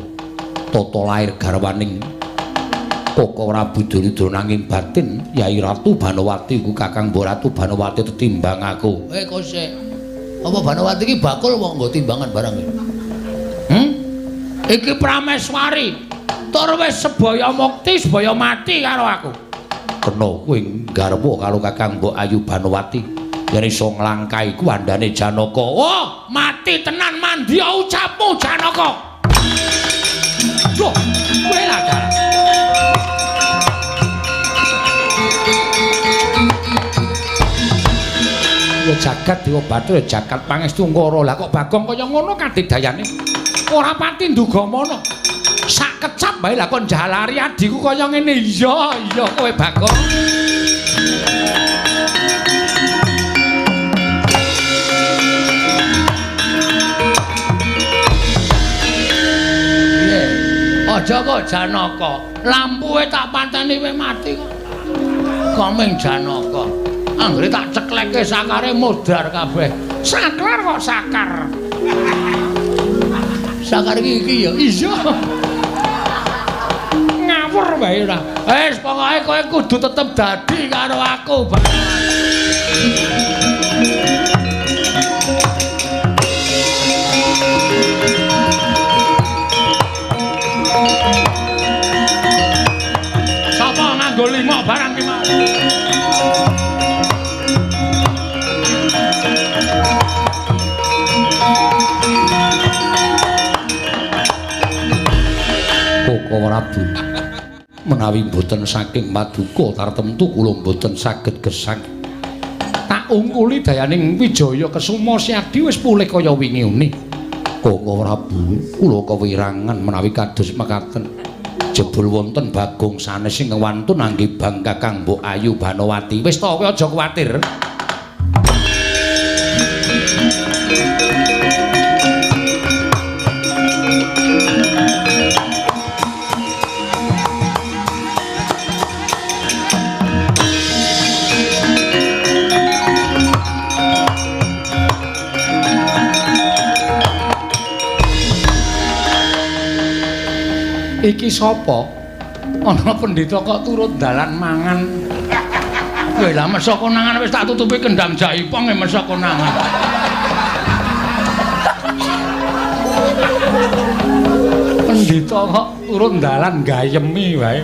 tata lair garwaning Koko Prabu Duryudana nanging batin Yai Ratu Banowati ku Kakang Mbok Ratu Banowati tetimbang aku. Kok sik. Apa Banowati iki bakul wong nggo timbangan barang iki? Iki Prameswari. Tur wis sebaya mukti, sebaya mati karo aku. Kena kowe nggarwa karo Kakang Mbok Ayu Banowati yen iso nglangkai kuwandane Janaka. Oh, mati tenan mandi ucapmu Janaka. Duh, kowe lah dalah. Ya jagat Dewa Bathara jagat pangestu ngara. Lah kok Bagong kaya ngono kadidayane? Ora pati nduga mono. Sak kecap bae lah kon jalari adhiku kaya ngene. Iya, iya kowe Bagong. Piye? Aja kok Janaka. Lampuwe tak pateni kowe mati kok. Komeng Janaka. Anggere tak cekleke sakare modar kabeh. Saklar kok sakar. Sakar iki iki ya. Iya. Ngawur wae ora. Wis pokoke kowe kudu tetep dadi karo aku, Bang. Sapa nganggo lima barang ki mau? Koko Prabu, menawi mboten saking paduka tartemtu kula mboten saged gesang. Tak ungkuli dayaning Wijaya Kesuma Siadi wis pulih kaya wingi uni. Koko Prabu, kula kewirangan menawi kados mekaten. Jebul wonten Bagong sanes ingkang wantun angge bang Kakang Mbok Ayu Banowati. Wis to, kowe aja kuwatir. Iki sapa? Ana pendhita kok turut dalan mangan. Kowe lah mesok konangan wis tak tutupi kendang jaipong e mesok konangan. Pendhita kok turut dalan gayemi wae.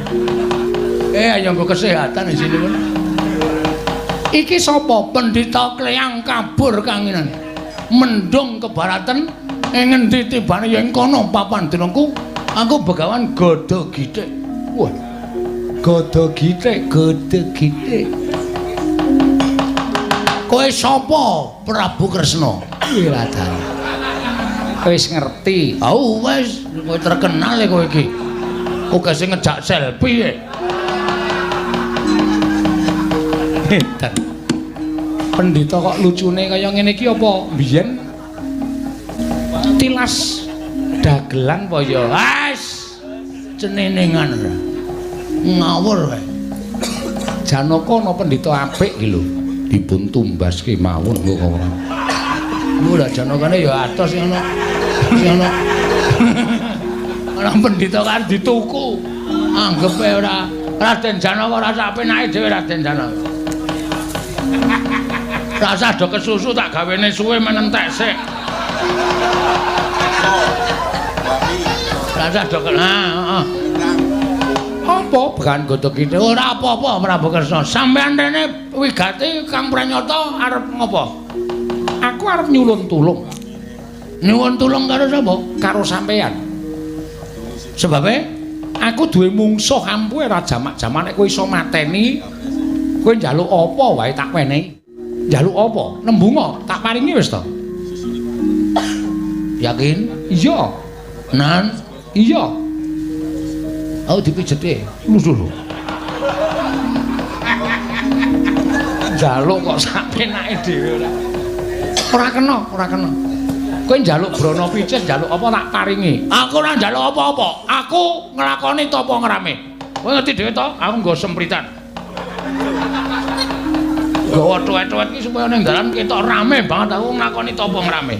Ayo nggo kesehatan di sini. Iki sapa? Pendhita Kleyang kabur kanginan. Mendung kebaratan ing ngendi tibane ya ing kono papan dinengku. Aku begawan Gada Githik. Wah. Gada Githik, Gada Githik. Kowe sapa, Prabu Kresna? Iya ta. Wis ngerti. Oh, wis, kowe terkenal kowe iki. Kok sing ngejak selfie. Hebat. Pendhita kok lucune kaya ngene iki apa biyen tilas dagelan apa ya? Wes cenenengan ora. Ngawur wae. Janaka ana pendhita apik iki lho. Dipun tumbaske mawon kok ora. Lho lah Janakane ya atos ngono. Ngono. Ana pendhita kan dituku. Anggepe ora Raden Janaka ora sak penake dhewe Raden Janaka. Rasah do kesusu tak gawene suwe menentek sik. Rasah do heeh. Apa bekan godhog iki? Ora apa-apa Prabu Kresna. Sampeyan rene wigati Kang Pranyata arep ngopo? Aku arep nyulun tulung. Nyuwun tulung karo sapa? Karo sampeyan. Sebabe aku duwe mungsuh ampuhe ora jamak-jamak nek kowe iso mateni, kowe njaluk apa wae tak wenehi. Njaluk apa? Nembunga tak paringi wis to. Yakin? Iya. Nan? Iya. Aku dipijeti. Lho lho. Njaluk kok sak penake dhewe ora. Ora kena, ora kena. Kowe njaluk brana picis, njaluk apa tak paringi. Aku ora njaluk apa-apa. Aku nglakoni tapa ngrame. Kowe ngerti dhewe to, aku nggo sempritan. Gawa tuwet-tuwet iki supaya ning dalan ketok rame banget aku nglakoni tapa ngrame.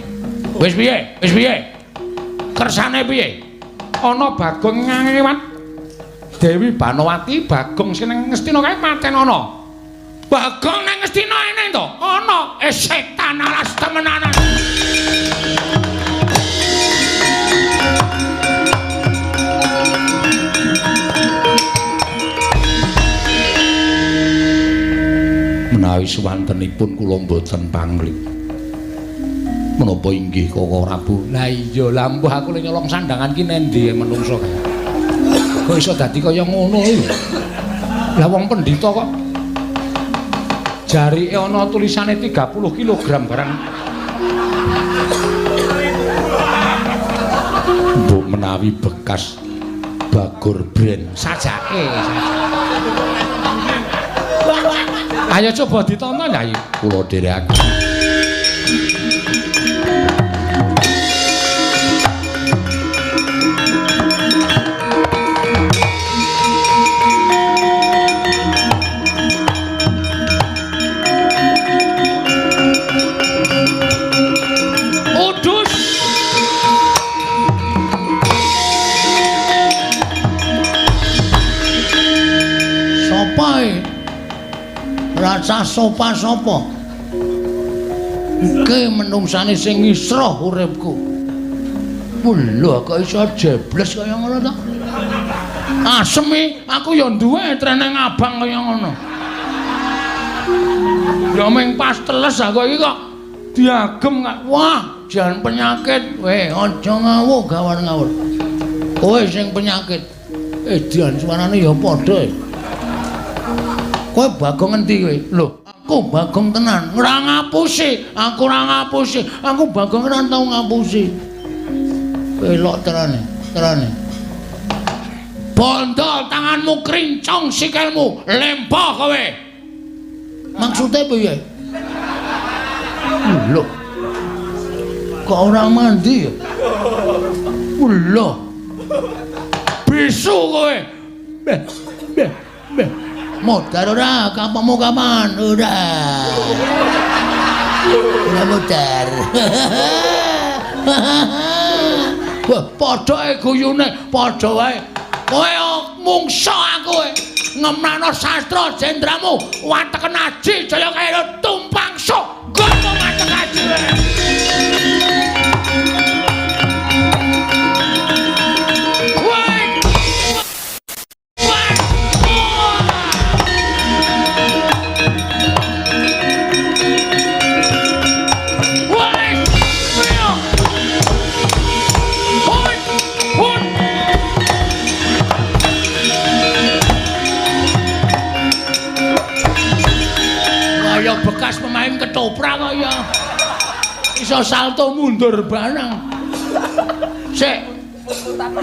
Wis piye? Wis piye? Kersane piye? Ana Bagong ngewat Dewi Banowati, Bagong sing nang Ngastina kae paten ana. Bagong nang Ngastina ene to? Ana. Setan alas temenanan. Menawi suwantenipun kula mboten pangling. Menapa inggih Koko Prabu? Lah iya, lah mbuh aku le nyolong sandangan ki nendi menungso kae. Kok iso dadi kaya ngono lho. Lah wong pendhita kok jarike ana tulisane 30 kg barang. Mbok menawi bekas Bagor Brand sajake. Ayo coba ditonton ya, kula dherekaken. Udus. Sopo e? Rasa sopa sapa? Iki menungsane sing ngisroh uripku. Lho kok iso jebles kaya ngono to? Asem iki, aku ya duwe treneng abang kaya ngono. Ya ming pas teles aku iki kok diagem kok. Wah, jan penyakit. Weh, aja ngawur gawan ngawur. Kowe sing penyakit. Dian suarane ya padha. Kowe Bagong endi kowe? Lho, aku Bagong tenan. Ora ngapusi, aku ora ngapusi. Aku Bagong ora tau ngapusi. Elok terane, terane. Bondo tanganmu krincong sikilmu, lempoh kowe. Maksude piye? Lho. Kok ora mandi ya? Lho. Bisu kowe. Beh, beh, beh. Modar ora, kapamu kapan? Ora. Ora modar. Wah, padha guyune, padha wae. Kowe mungsa aku kowe. Ngemrano sastra jendramu, wateken aji jaya kaya tumpang sok. Gopo watek aji kowe. Bekas pemain ketoprak kok ya iso salto mundur barang. Sik,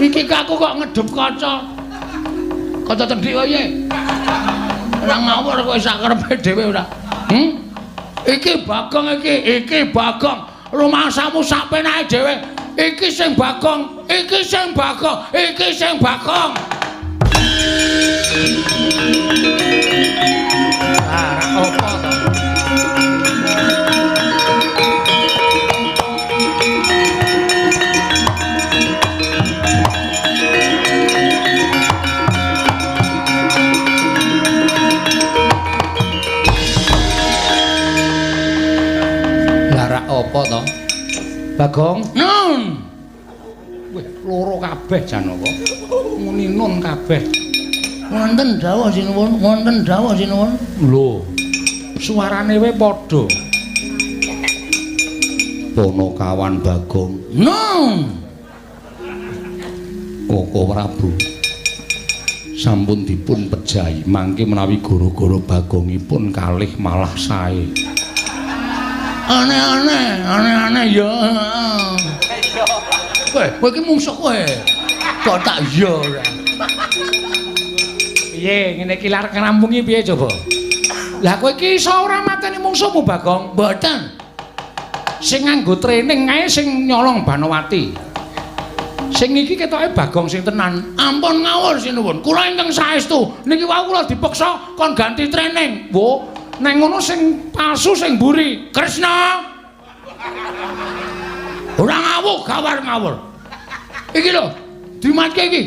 iki aku kok ngedep kaca. Kaca tendhik kok piye? Ora ngawur kowe sak karepe dhewe ora. Iki Bagong iki, iki Bagong. Rumangsamu sak penake dhewe. Iki sing Bagong, iki sing Bagong, iki sing Bagong. Ah, ra apa to? Lah ra apa to? Bagong? Nun. Wih, loro kabeh Janaka. Muni nun kabeh. Wonten dawuh sinuwun, wonten dawuh sinuwun. Lho. Suarane wae padha. Panakawan Bagong. Nong. Koko Prabu. Sampun dipun pejahi mangke menawi gara-gara bagongipun kalih malah sae. Aneh-aneh, aneh-aneh ya. Kowe, kowe iki mungsuh kowe. Kok tak iya ora. Piye ngene iki lar ngrampungi piye coba? Lah kowe iki iso ora mateni mungsuhmu Bagong? Mboten. Sing nganggo training kae sing nyolong Banowati. Sing iki ketoke Bagong sing tenan. Ampun ngawur sinuwun. Kula ingkang saestu. Niki wau kula dipeksa kon ganti training. Wo, neng ngono sing palsu sing mburi. Kresna. Ora ngawur, gawar ngawur. Iki lho, dimatke iki.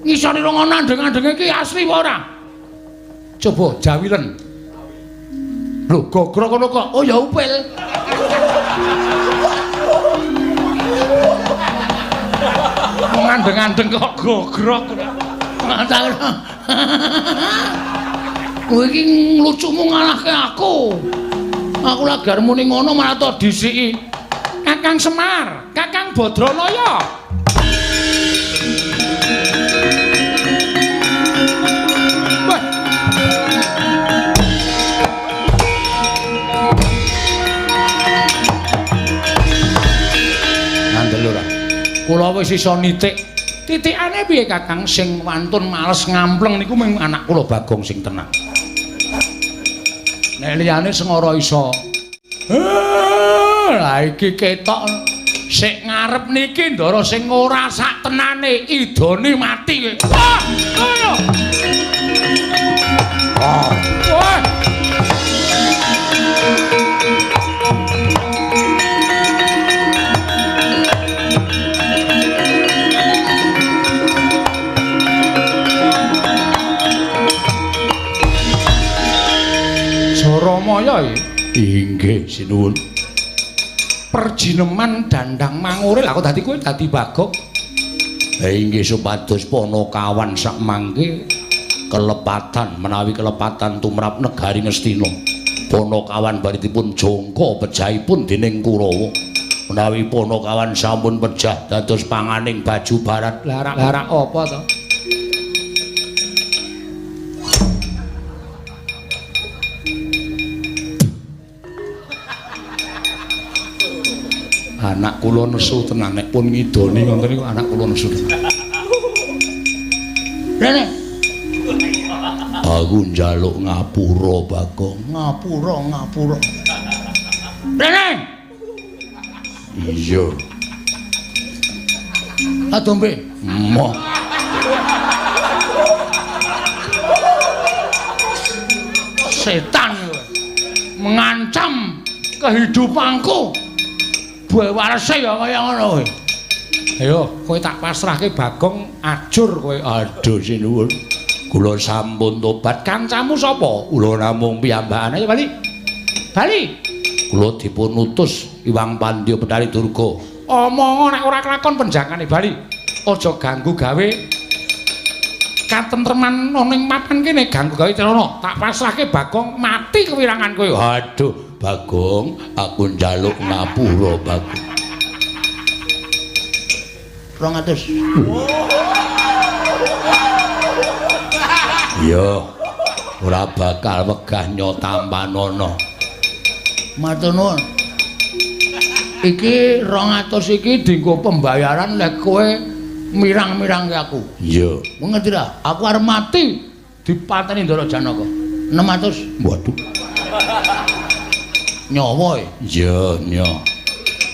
Ngisore rong andeng-andenge iki asli apa ora? Coba jawilen. Lho, gogrok ngono kok. Oh ya upil. Wong andeng-andeng kok gogrok. Kowe iki nglucumu ngalahke aku. Aku lagi arep muni ngono malah to disiki. Kakang Semar, Kakang Badranaya. Wah. Ngandel ora? Kula wis iso nitik. Titikane piye Kakang sing wantun males ngampleng niku mung anak kula Bagong sing tenang. Nek liyane sengara iso. Lah iki ketok sik ngarep niki ndara sing ora sak tenane idone mati kowe. Wah, ngono. Ah. Wah. Jaramaya iki. Inggih sinuwun. Perjineman dandang mangure lha kok dadi kowe dadi Bagong. Inggih supados Panakawan sak mangke kelepatan menawi kelepatan tumrap negari Ngastina. Panakawan bari dipun jangka pejahipun dening Kurawa. Menawi Panakawan sampun pejah dados panganing baju barat. Larak-larak apa to? Anak kula nesu tenan nek pun ngidoni ngoten niku anak kula nesu tenan. Rene. Aku njaluk ngapura Bagong. Ngapura, ngapura. Rene. Iya. Adombe. Moh. Setan mengancam kehidupanku. Buah warese ya kaya ngono kowe. Ayo, kowe tak pasrahke Bagong ajur kowe. Aduh sinuwun. Kula sampun tobat. Kancamu sapa? Kula namung piyambakan. Ayo bali. Bali. Kula dipun utus Iwang Pandya Bethari Durga. Omongo nek ora kelakon penjakane bali. Aja ganggu gawe katentreman ana ing papan kene, ganggu gawe celana. Tak pasrahke Bagong mati kewirangan kowe. Aduh Bagong, aku njaluk ngapura Bagong. 200. Iya. Ora bakal wegah nyotampanana. Matur nuwun. Iki 200 iki dienggo pembayaran lek kowe mirang-mirangke aku. Iya. Ngerti ra? Aku arep mati dipateni Ndara Janaka. 600. Waduh. Nyawa e. Iya, nya.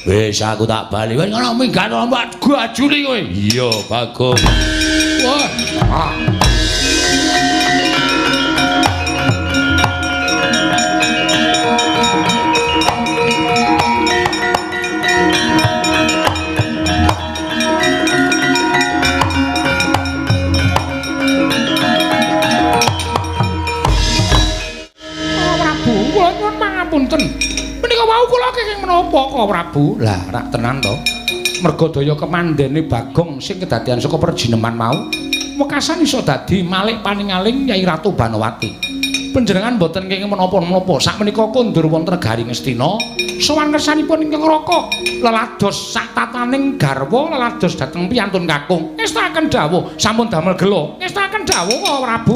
Wis aku tak bali. Wis ngono minggat ombak gajuli kowe. Iya, Bagong. Wah. Ah. Prabu, kula nyuwun pangapunten. Menika wau kula kenging menapa kok Prabu? Lah, rak tenan to. Merga daya kemandene Bagong sing kedadean saka perjineman mau, wekasan iso dadi malik paningaling Nyai Ratu Banowati. Panjenengan boten kenging menapa-menapa sakmenika kondur wonten negari Ngastina, sowan ngersanipun ingkang Raka lelados sak tataning garwa lelados dhateng piyantun kakung. Ngestakaken dawuh sampun damel gela. Ngestakaken dawuh Prabu.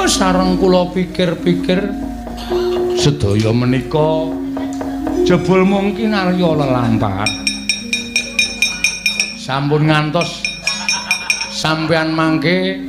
Sareng kula pikir-pikir sedaya menika jebul mungkin Arya lelampahan. Sampun ngantos sampean mangke